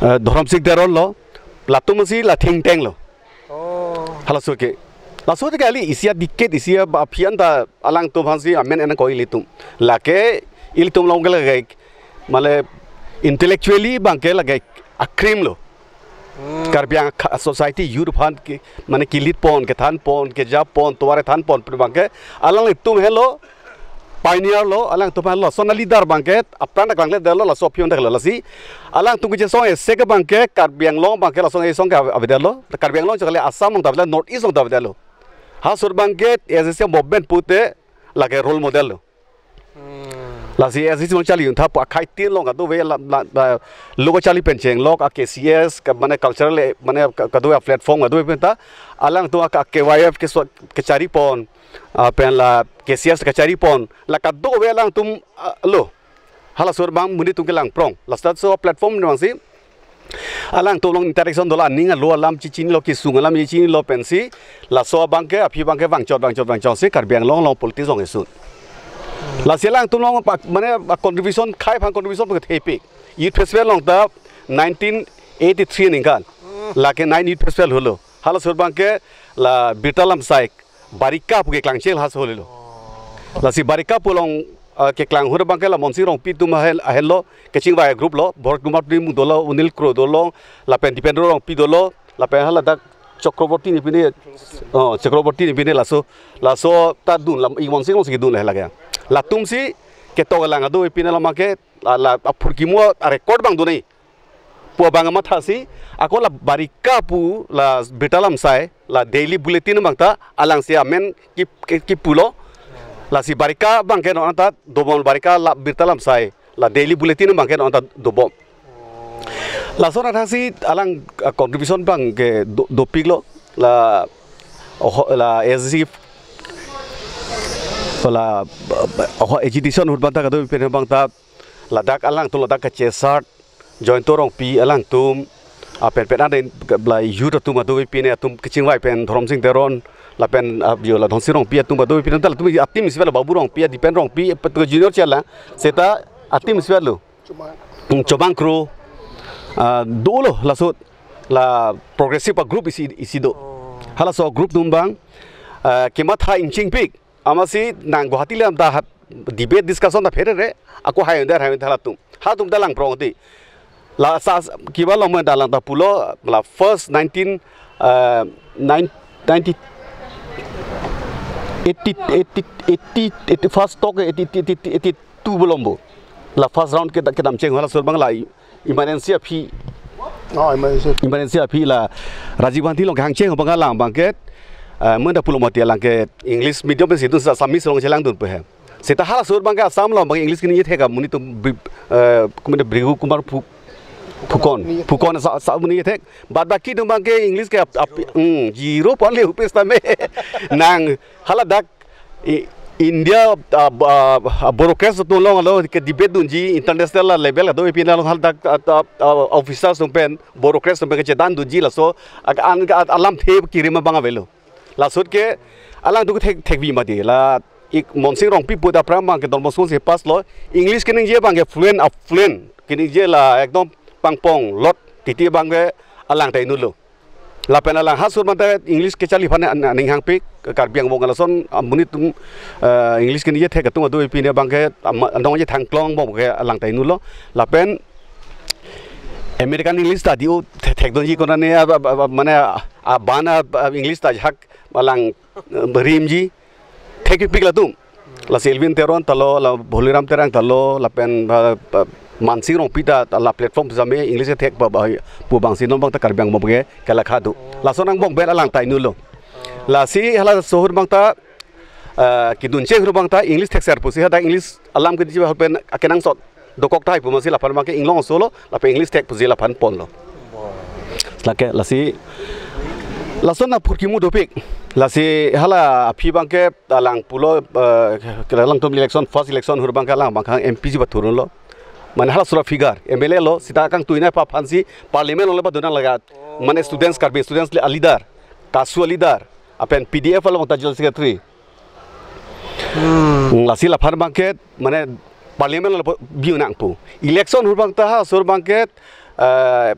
eh, Dhoromsing Teron lo, latumsi la Thingteng lo. Oh. Halaso ke. Laso ke kali isi adikit isi aphi an ta alangtum aphansi amen en koi ilitum. Lake ilitum along ke lake mane intellectually abangke lake akrim lo. Hmm. Karbi Anglong society youth aphan ke, mane kilit pon, kethan pon, kejap pon, tovar than pon pu abangke alanglitum helo pioneer lo, alangtum helo lason aleader abangke apran dak langle delo laso aphi an dak lo lasi. Alangtum kechesong esek abangke Karbi Anglong abangke lason esong ke ave-, avedetlo. Karbi Anglong chokle Assam along ta avedetlo, North East along ta avedetlo. Halaso ahut abangke A S D C movement pute lake role model lo. Hmm. Lasi A S D C along charli un tha pu akhai tin along kadokave la, la, la, lo kacharli pen chenglok a K C S, ka, mane cultural, eh, mane ka, kadokave platform kadokave pen ta alangtum a K Y F keso, kechari pon, ah, pen la K C S kechari pon, la kadokave alangtum, ah, lo. Halaso ahut abang monit atum kelang prong. Laso ahut so platform ne abangsi alangtum along interaction dolo, aning alo alam chechinilo, kesung alam chechinilo pensi laso abangke aphi abangke vangchot vangchot vangchotsi Karbi Anglong along politics along esun. Lasi alangtum along pa, mane pa contribution khai aphan contribution pu kethepik. Youth Festival along ta nineteen eighty-three aningkan lake nine Youth Festival holo. Halaso ahut abangke la Birta Lamsai Barika pu keklang chel halaso ahut lo. Lasi Barika pu along, ah, keklang ahut abangke la Monsing Rongpi atum ahen, ahenlo, kachingvai group lo, Bharat Kumar Timung dolo, Unil Kro dolo, lapen Dipendra Rongpi dolo, lapen haladak Chakraborty ne pine, oh, Chakraborty ne pine laso, laso ta dun lam, i Monsing alongsi kedun le lake. Latumsi ketok lang ado pine la make, la, la, aphurkimo a record abang dunji pu abang mathasi, ako la Barika pu la Birta Lamsai, la Daily Bulletin abang ta, alangsi amen ki, ki, kipulo, lasi Barika abangke non anta dobom Barika la Birta Lamsai, la Daily Bulletin abangke non anta dobom. Laso athasi alang, ah, contribution abangke do, dopiklo, la, oho, la A S D C, la, oho, agitation ahut abang ta kado pen abang ta, ladak alangtum ladak kachesar Joyonto Rongpi alangtum, ah, pen pen ada la youth atum adu pine atum kachingvai pen Dhoromsing Teron lapen, ah, yo la Dhonsing Rongpi atum adu pine tal atum atim isivet lo, Babu Rongpi, Dipen Rongpi, petu junior chala seta atim isivet lo. Hmm, Chomang Kro, ah, dolo laso la progressive a group isi isi do. Halaso group atum abang, ah, kematha ingchingpik. Amatsi nang Guwahati le ta ha-, debate discussion ta pherere. Ako hai under hai under halatum. Halatum ta lang prong ti. La sa kiba long men ta lang ta pulo la first nineteen, eh, nine, ninety, eighty, eighty, eighty, eighty, first talk eighty, eighty, eighty, eighty-two belum bo. La first round kita kita cheng halaso abang la emergency aphi. Oh, emergency. Emergency aphi la Rajiv Gandhi along kehang cheng abang alang abangke, eh, men ta pulo mati alangke English medium pen situ sa Assamese along chelangdun pe he. Seta halaso abangke Assam along abang English kini thek amonit atum bri-, eh, kumene Bhrigu Kumar Phu-, Phukan. Phukan sa, sa amonit thek. Bad baki atum abangke English ke ap, ap, hmm, zero pon le upes tame. Nang haladak I-, India, ah, ah, ah, bureaucrats atum along alo ke debate dunji, international level ado ipin along haladak, ah, ah, ah, officers atum pen, bureaucrats atum pen kachethan dunji laso, ag-, an, an, alamthe kirim abang avelo. Laso ke alangtum thek, thekbi mati. La ik Monsing Rongpi pu ta aphrang abangke Don Bosco si pass lo, English keningje abangke fluent, a fluent keningje la ekdom pangpong lot titi abangke alang ta inutlo. Lapen alang halaso abang ta English kecharli aphan an-, aning hangpik, Karbi Anglong alason amonit atum, eh, English keningje thek atum adu ipin abangke ama-, anong je thangklong abangke alang ta inutlo. Lapen American English ta di-o the-, thekdunji konane a, a, a, mane a, a, ban a, a, English ta jahak alang, eh, rimji. Thekpik latum. La Selvin Teron ta lo, la Bholiram Terang ta lo, lapen, ah, ah, Monsing Rongpi ta, ta la platform same English thek pa ba pu abangsi non abang ta Karbi Anglong abangke kelakha do. Laso angbong pen alang ta inutlo. Lasi halaso ahut abang ta, ah, kedun cheng ahut abang ta English thekser pusi hadak English alam kediji ahut pen akenangsot dokok tahai pu amatsi laphan abangke inglong solo, lapen English thek pusi laphan ponlo. Lake, lasi, lason aphurkimo dopik. Lasi hala aphi abangke alang pulo, eh, ke alangtum election, first election ahut abangke alang abangke M P si pathurunlo. Mane halaso ra figure, M L A lo, seta kangtuinei aphan si parliament along le padun nanglang. Mane students, Karbi students le a leader, KASU a leader, lapen P D F along ta general secretary. Hmm. Hmm, lasi laphan abangke, mane parliament along le po-, bi-un nangpo. Election ahut abang ta halaso abangke, eh,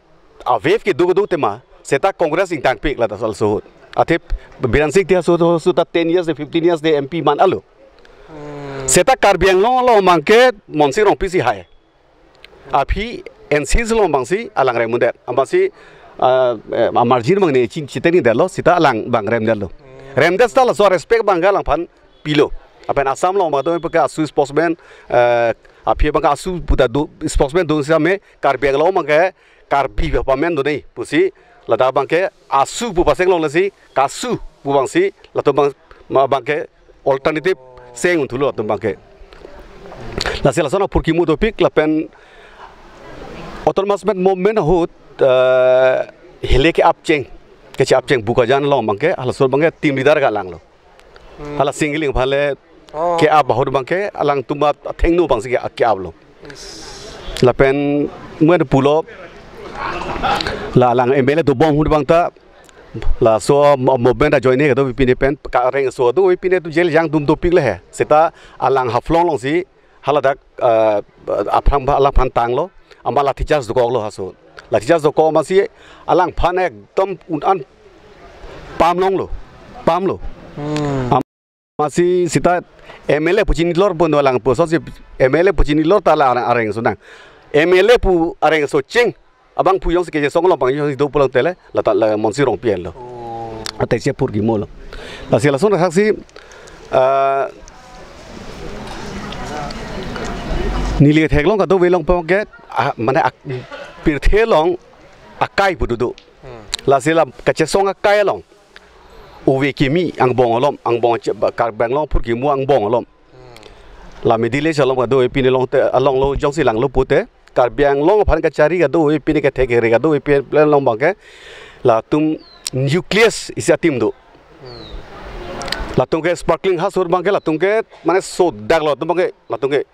a wave kedo kedo tema, seta Congress ingtangpik la ta halaso ahut. Athe Biren Singh ti halaso ahut ta ten years de, fifteen years de M P man alo. Hmm. Seta Karbi Anglong along abangke Monsing Rongpi si hai. Aphi N C C along abangsi alang rem undet. Abangsi, ah, eh, a margin abang ne ching chiteng detlo, seta alang abang remdetlo. Remdet seta laso respect abangke alangphan pilo. Lapen Assam along abang do, abangke ASU spokesman, eh, aphi abangke ASU pu ta do, spokesman do same Karbi Anglong abangke Karbi pamen do nei pusi ladak abangke ASU pu paseng longle si KASU pu abangsi latum abang ma abangke alternative seng unthulo latum abangke. Lasi lason aphurkimo dopik lapen autonomous movement ahut, eh, hele ke-ap cheng, keche-ap cheng Bokajan along abangke, halaso abangke team leader ke alanglo. Hmm. Hala Singling aphan le Oh. ke-ap ahut abangke, alangtum athengno abangsi ke, ke-aplo. Yes. Lapen men pulo, la alang M L A dobom ahut abang ta, laso mo-, movement ajoine kadokave pine pen, kareng so kadokave pine atum jail jang atum dopik le he. Seta alang Haflong alongsi, haladak, eh, aphrang ba alangphan tanglo, amat lathi charge dokoklo halaso. Lathi charge dokok amatsi alangphan ekdom un-an pam longlo, pamlo. Hmm. Amatsi seta M L A pu chinilor pon alang pu asonsi M L A pu chinilor ta la areng, areng so nang. M L A pu areng so cheng abang pu jongsi kejasong along abang jongsi do pulang tele, la ta la Monsing Rongpi henlo. Oh. Athe si aphurkimo lo. Lasi lason athaksi, ah, neli theklong kadokave along abangke, ah, mane ak-, pirthe along akai pu dodo. Hmm. Lasi la kachesong akai along ove kimi angbong alom, angbong che-, ba Karbi Anglong aphurkimo angbong alom. Hmm. La Middle East along kadokave pine along te, alonglo jongsi langlo pute, Karbi Anglong aphan kachari kadokave pine kethek kere kadokave pine plan along abangke, latum nucleus isi ateam do. Hmm. Latum ke sparkling halaso abangke, latum ke mane sodaklo latum abangke, latum ke,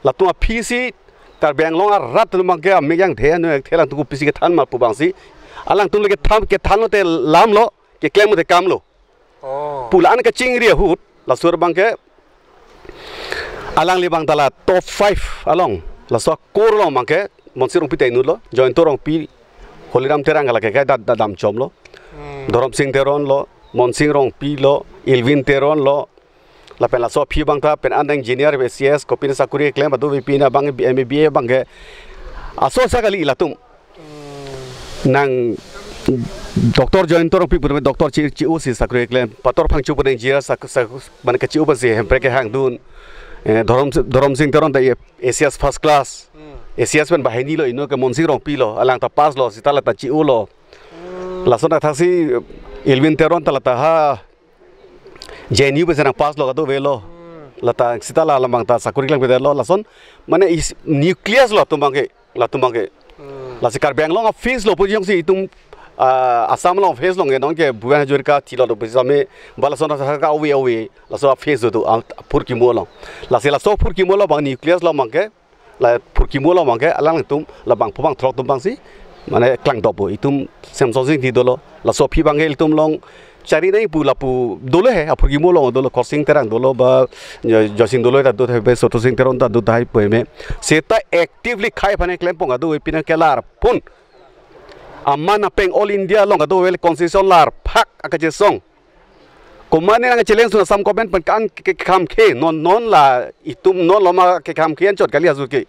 latum aphi si Karbi Anglong arat atum abangke amek yang the anu the alangtum kopisi kethan ma pu abangsi, alangtum le kethan, kethan lote lam lo, keklem lote kam lo. Oh. Pu la-an kachingri ahut, laso abangke alangli abang ta la top five along, laso akur along abangke Monsing Rongpi ta inut lo, Jayanta Rongpi, Holiram Terang lake kai da, da damchom lo. Hmm. Dhorom Sing Teron lo, Monsing Rongpi lo, Elwin Teron lo, lapen laso aphi abang ta pen an engineer, A C S, kopine sakuri keklem adu V P na abang M B A abangke aso sa kali latum. Nang Doctor Jayanta Rongpi pu tame doctor chi, chi-o si sakuri keklem, Pator Phangcho pu engineer sak, sak, mane kachi-o pensi Hemprek kehangdun. Eh, Dhorom, Dhorom Sing Teron ta A C S first class. Hmm. A C S pen banghini lo, inut ke Monsing Rongpi lo, alang ta pass lo, seta la ta chi-o lo. Hmm. Lason athaksi Elwin Teron ta la ta ha J N U pensi nang pass lo kadokave lo. Hmm. La ta seta la labang ta sakuri klemkledet lo. Lason mane is nucleus lo atum abangke, latum abangke. Hmm. Lasi Karbi Anglong a-face lo pu jongsi itum, ah, Assam along face lo nge non ke Bhupen Hazarika thilo do pu same ba lason sa ka awi awi laso a-face do, ah, phurkimo lo. Lasi laso phurkimo lo abang nucleus lo abangke, la phurkimo lo abangke alangtum labang phubang throk atum abangsi mane klangdop pu itum Semsonsing Ingti dolo, laso aphi abangke ilitum along chari nai pu lapu dolo he, aphurkimo along dolo, Khorsing Terang dolo ba Jo-, Joysing Doloi ta do tahai, Soto Sing Teron ta do tahai pu eme. Seta actively khei aphan klempong adu epine kelar pun. Aman apeng All India along adu vel constitution lar phak akachesong. Komane nang challenge na Assam government pen kan ke, ke, kekhamkhe, non, non la itum non loma kekhamkhe anchot kali asu ke.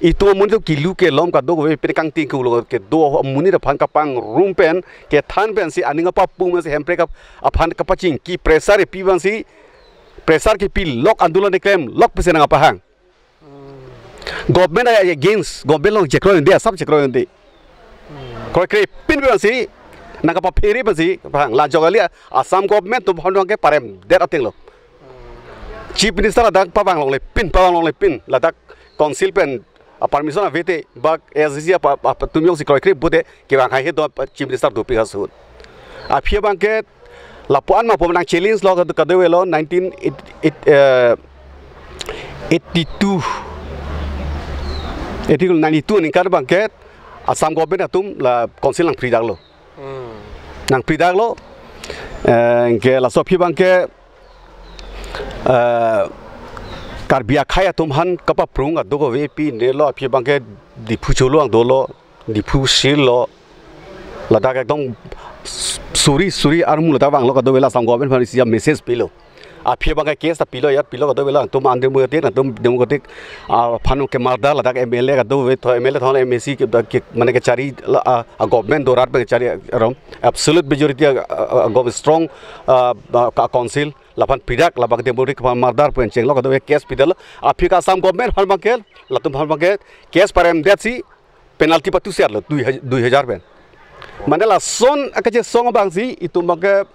Itum amonit atum kilu kelom kadokave pen kangting kulo kedo amonit aphan kapangrum pen, kethan pensi aning apa pum si Hemprek ap-, aphan kapachingki pressure pi abangsi, pressure kepi lok andolon keklem lok pensi nang apahang. Government a against, government along chekroide, asap chekroide. Kroikre pin pensi, nang kapaphere pensi, pahang la jok kali Assam government atum aphan abangke paremdet ateng lo. Chief Minister ladak pavang longle pin, pavang longle pin, ladak council pen a-permission avete, bak A S D C apa, apa atum jongsi kroikre pute, kevang hai he do Chief Minister dopik ahut. Aphi abangke lapu-an ma pu nang challenge lo kadu, kadokave lo nineteen eight, eight, eh, eighty-two, eighty-two, ninety-two aningkan abangke Assam government atum la council nangphri dak lo. Hmm. Nangphri dak lo, eh, ke laso aphi abangke, eh, Karbi akhei atum aphan kapaprung kadokave pine lo, aphi abangke Diphu cholo ang dolo, Diphu sil lo, ladak ekdom suri suri armu ladak vanglo kadokave la Assam government aphan isi a-message pilo. Aphi abangke case ta pilo, yat pilo kadokave la, atum undemocratic, atum democratic, ah, aphan ke mardar ladak M L A kadokave, tho M L A thon M A C ke, ke, mane kechari la, ah, ah, government do rat pen kechari arom, absolute majority, ah, ah, ah, gov-, strong, ah, ah, ka-, council, laphan pidak, labang democratic aphan mardar pu encheng lo kadokave case pidak lo, aphi ke Assam government aphan abangke, latum aphan abangke, case paremdet si, penalty patu ser lo, dui haj-, dui hajar pen. Mane lason akachesong abangsi, itum abangke,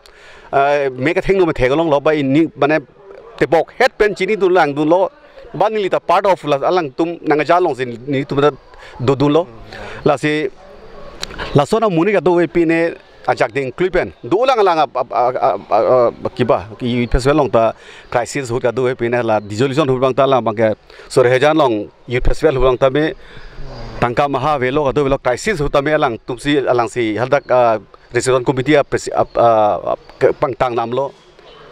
eh, me kethengno me theklong lo ba ini, mane tebok het pen chinidun langdun lo, ba neli ta part of la alangtum nang ajalong si nelitum ta dodun lo. Lasi, lason amonit kadokave pine ajak ding klui pen. Dolang alang ap, ap, ap, ap, ap, ap, kiba, youth festival along ta crisis ahut kadokave pine la dissolution ahut abang ta alang abangke Sore Hejan along youth festival ahut abang tame tangka maha avelo kadokave lo crisis ahut tame alangtum si alangsi hadak, ah, reception committee a presi-, ap, ah, ap, ke-, pangtang nam lo,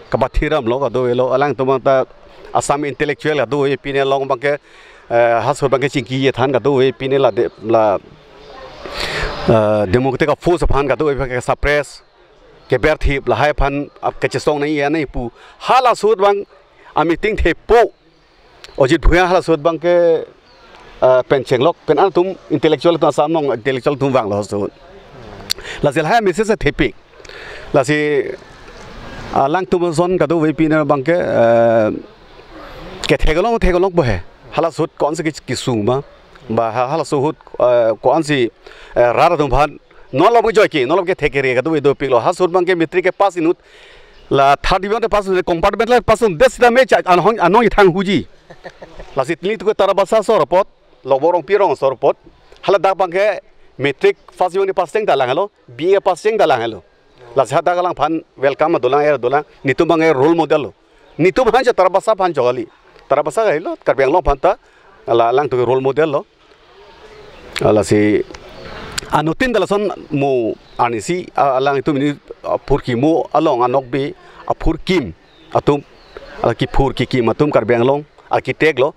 kapathir nam lo kadokave lo alangtum abang ta Assam intellectual kadokave pine along abangke, eh, halaso abangke chingki chethan kadokave pine la de-, la, eh, democratic force aphan kadokave ke suppress, keberthip lahai aphan ap kachesong nai ya nai pu. Halaso abang a-meeting thepo. Ajit Bhuyan halaso abangke, eh, pen chenglok, pen an atum intellectual atum Assam along intellectual atum vanglo so. Lasi lahai message thepik. Lasi alangtum ason kadokave pine abangke, eh, ketheklong theklong po he. Halaso ahut ko-ansi ke-, kesung ma. Ba ha-, halaso ahut, eh, ko-ansi, eh, rat atum aphan, non lom ke joike, non lom ke thekere kadokave dopik lo. Halaso ahut abangke matric kepass inut, la third division te pass inut, compartment la pass inut, des sita me cha, anong, anong ithang huji. Lasi nelitum ke Tarabasa asor apot, Lokbo Rongpi arong asor apot. Haladak abangke matric first division pass cheng ta lang helo, B A pass cheng ta lang helo. Lasi hadak alangphan welcome dolang, er dolang, nelitum abangke role model lo. Nelitum aphan cha Tarabasa aphan jokali. Tarabasa kahelo, Karbi Anglong aphan ta Hala alangtum ke role model lo. Lasi anuttin ta lason mo arnisi, a-, alanglitum pini aphurkimo along anokbe aphurkim atum, hala kiphur kikim atum Karbi Anglong architect lo.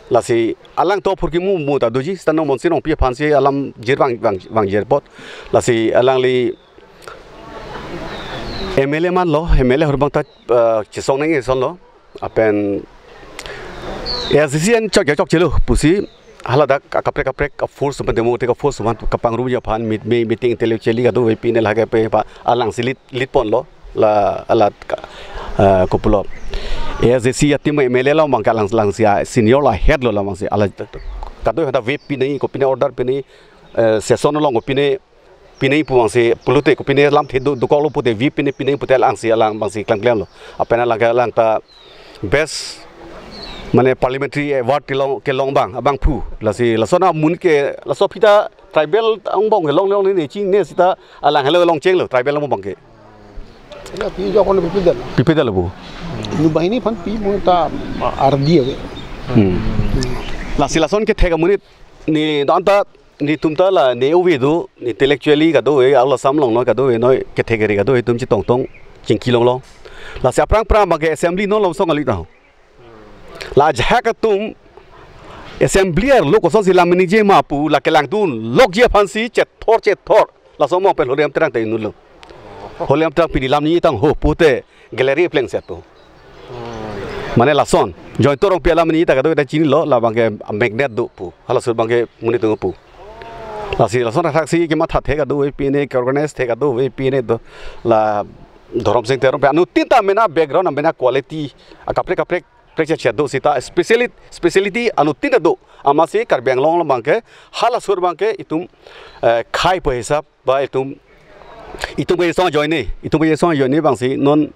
Lasi alangtum aphurkimo mo ta doji, seta non Monsing Rongpi aphansi alam jir vang, vang, vangjir apot. Lasi alangli M L A man lo, M L A ahut abang ta, eh, chesong nangji ason lo. Lapen A I C C an chok chokchelo pusi haladak akaprek kaprek a-force man, democratic a-force man kapangrum ji aphan meet, me-, meeting intellectually kadokave pine lahai ke pe pa alangsi lead, lead ponlo la, hala ka, eh, kopulo. A I C C a-team M L A lo abang ke alang, alangsi a-senior lo, head lo, la abangsi hala kadokave pine, kopine order pine, eh, session along kopine pine pu abangsi pulote, kopine lamthe do, dokoklo pute, vip pine, pine pute alangsi alang abangsi klemklemlo. Lapen alang ke alang ta best mane parliamentary award kelong, kelong abang, abangphu. Lasi lason amonit ke, laso aphi ta tribal angbong kelong long ne ching ne seta alang helo long chenglo tribal angbong ke. Ya, pi jo kono pipedal. Pipedal bu. Nu banghini aphan pi mo ta ardi ave. Hmm. Lasi lason kethek amonit ne don ta, netum ta la ne ove do, ne intellectually kadokave, Lower Assam along noi kadokave noi, category kadokave atum chetongtong chingki longlo. Lasi aphrang aphrang abang ke assembly non lom song ali ta ho. La ajahak atum assembly arlo kosonsi lam ningje ma pu, la kelangdun lokji aphansi chethor chethor. Laso among pen Holikram Terang ta inutlo. Holikram Terang pini lam ningje tang ho pute gallery plengset pu. Mane lason Jayanta Rongpi alam ningje ta kadokave ta chinilo, la abang ke magnet do pu. Halaso abang ke monit atum pu. Lasi lason athaksi kematha the kadokave pine, ke-organize the kadokave pine do, la Dhoromsing Teron pen anuttin ta mena background, mena quality akaprek kaprek prekche che do seta speciality, speciality anuttin ta do. Amatsi Karbi Anglong along abang ke halaso abang ke itum, eh, khei pu hisap ba itum, itum ke song ajoine, itum ke song ajoine abangsi non,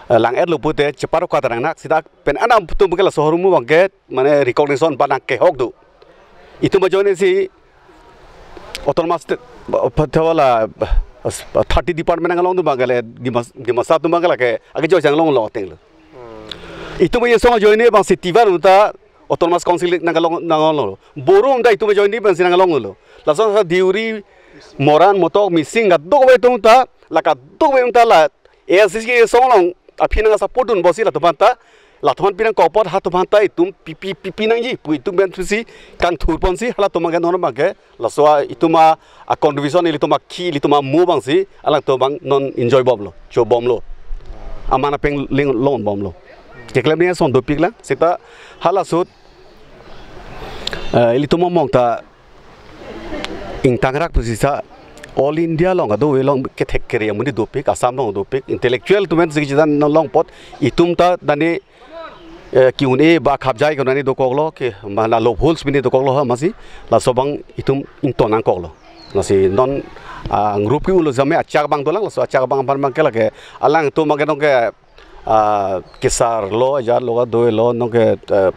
eh, lang-etlo pute cheparo kata nangnak seta pen anam atum ke laso ahormu abang ke mane recognition ba nangkehok do. Itum ajoine si autonomous state, ba, pathawala, ba, thirty department nanglong atum abang ke le, Dimas-, Dimasa atum abang ke lake ake joi chang longlo ateng lo. Itum ke song ajoine abangsi Tiwa atum ta autonomous council nanglong, nanglonglo. Boro atum ta itum ajoine abangsi nanglonglo. Lason sa Deuri, Moran, Motok, Mising kadokave atum ta, la kadokave atum ta la A I C C song along aphi nang support dun pusi latum aphan ta, latum aphan pi nangkok apot halatum aphan ta itum pi, pi, pi, pi nangji pu itum pen pusi kangthur ponsi halatum abang ke non abang ke laso a itum a, a-contribution, ilitum akhi, ilitum amo abangsi alangtum abang non enjoy bomlo, cho bomlo. Aman apeng ling long bomlo. Keklem ni ason dopik lang, seta halaso, eh, ilitum among ta ingtangrak pusi sa All India along kadokave along kethek kere amonit dopik, Assam along dopik, intellectual atum pen si chidan long apot itum ta dane, eh, ki-un-e ba khapjai ke-un-e dokoklo ke, mana loopholes pine dokoklo ha amatsi, laso abang itum ington nangkoklo. Lasi non, ah, group ke-unlo jamme achak abang dolang, laso achak abang aphan abang ke lake alangtum abang ke nonke, ah, kesar lo, ajar lo, kadokave lo, nonke, eh,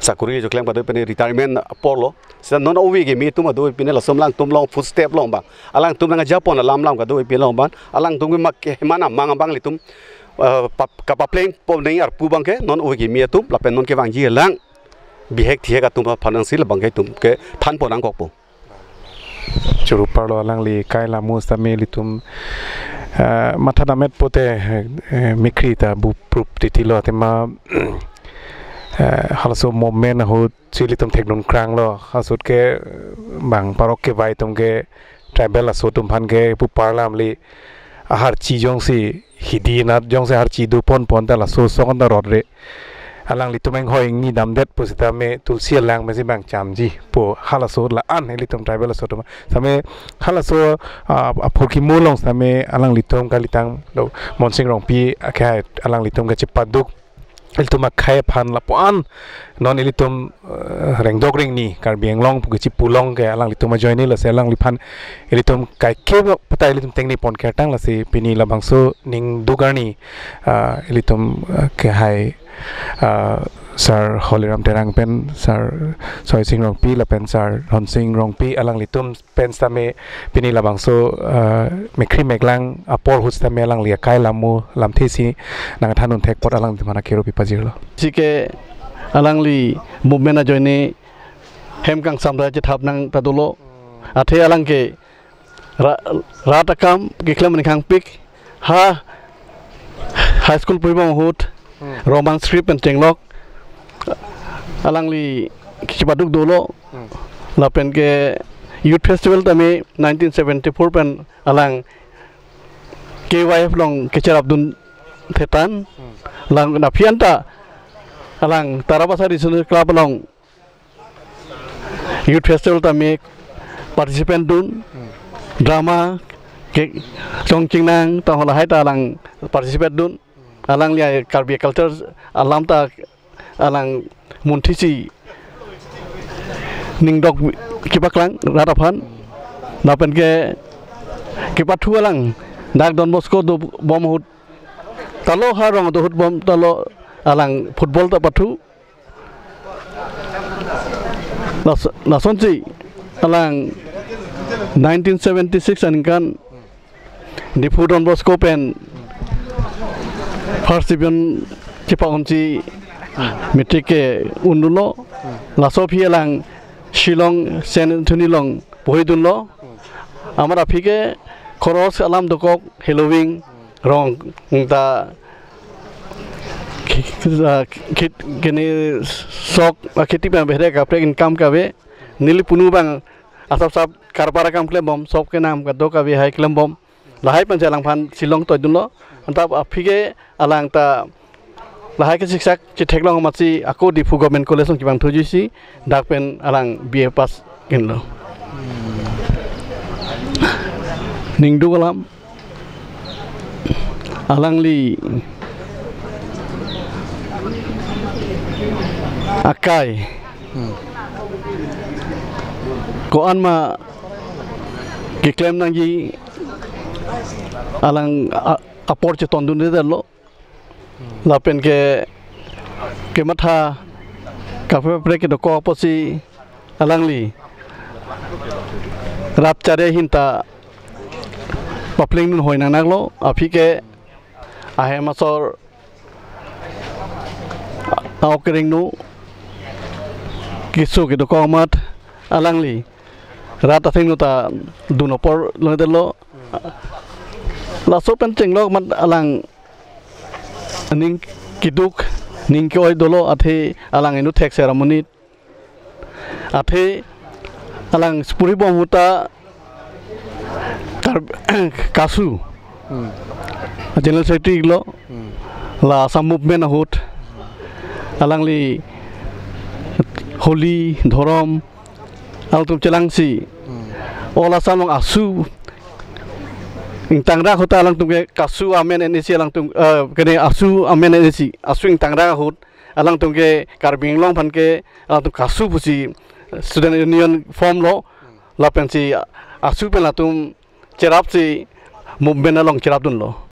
sakuri jo klem kadokave pine retirement apor lo. Seta non ove kimi atum kadokave pine laso alangtum along footstep along abang, alangtum nangja pon alam alam kadokave pine along abang, alangtum ke mak ke mana mang abang ilitum, eh, pap-, kapapleng pon nangji arpu abang ke non ove kimi atum lapen non kevangji alang bihek thihek atum aphan nangsi labang ke itum kethan pon nangkokpo. Choro parlo alangli kai lamus tame ilitum, eh, matha damet pute, eh, mekkri ta buprup titi lo athema, eh, halaso movement ahut si ilitum thekdun kranglo, halaso ahut ke, eh, bang parok kevai atum ke tribal aso atum aphan ke pu parlam li aharchi jongsi hidi nat jongsi harchi do pon pon ta laso asong ta rot re. Alanglitum inghoi ingni damdet pusitame tulsi alang mesi bang chamji pu halaso la-an ilitum tribal aso atum. Tame halaso, ah, aphurkimo along tame alanglitum kalitang do Monsing Rongpi akhai alanglitum kachepaduk ilitum akhai aphan lapu-an non ilitum, eh, rengdok rengni Karbi Anglong pu kachipu along ke alanglitum ajoine lasi alangliphan ilitum kaike putai ilitum tengne pon kertang lasi pini labangso ning dugarni, ah, ilitum, ah, kehai, ah, Sir Holiram Terang pen, Sir Soising Rongpi lapen Sir Dhonsing Rongpi alanglitum pen sitame pini labangso, ah, mekkri meklang apor ahut sitame alangli akai lamo lamthe si nangthandun thek apot alangtum aphan akero pipajirlo. Chike alangli movement ajoine hem kangsam ta chethap nang ta dolo. Athe alang ke ra-, rat akam keklem ning hangpik ha high school puribom ahut, hmm, Roman script pen chenglok alangli kechipaduk dolo. Hmm. Lapen ke youth festival tame nineteen seventy-four pen alang K Y F along kecherapdun thetan. Hmm. Lang aphi anta alang Tarabasa Regional Club along youth festival tame participant dun, hmm, drama ke chongchingnang ta halahai ta alang participate dun. Alangli Karbi culture alam ta alang munthisi ningdok kepaklang rat aphan. Lapen ke kepathu alang dak Don Bosco dobom ahut ta lo, ha rong do ahut bom ta lo, alang football ta pathu. Las-, lasonsi alang nineteen seventy-six aningkan Diphu Don Bosco pen first division chepa-unsi matric ke-un dunlo. Laso aphi alang Shillong Saint Anthony along pohidunlo. Amat aphi ke khoros alam dokok, heloving rong ta khit, khit kene sok akhiti pen bere kaprek income kave. Neli punu abang asap sap karbar akam klembom, sop kenam kadokave lahai klembom. Lahai pensi alangphan Shillong toidunlo. Anta aphi ke alang ta lahai ke siksak chetheklong amatsi ako Diphu Government College along chevangthujuisi dak pen alang B A pass kinlo. Ningduk alam alangli akai, hmm, ko-an ma keklem nangji alang a-, apor chetondundetlo. Lapen ke kematha kaprek kaprek kedokok apotsi alangli rat chare ahin ta paplengdun hoi nangnaklo. Aphi ke ahem asor a-ok kerengno keso kedokok amat alangli rat athengno ta dun apor longdetlo. Laso pen chenglok amat alang ning keduk, ning ke-oi dolo, athe alang inut thekser amonit. Athe alang puribom ahut ta Kar-, KASU, hmm, General Secretary lo, hmm, la Assam movement ahut alangli holi, dhorom alangtum chelangsi, hmm, all Assam along ASU ingtangrak ahut ta alangtum ke KASU amen NAC alangtum, eh, kene ASU amen NAC, ASU ingtangrak ahut alangtum ke Karbi Anglong aphan ke alangtum KASU pusi student union formlo. Lapensi ASU pen latum cherapsi movement along cherapdunlo.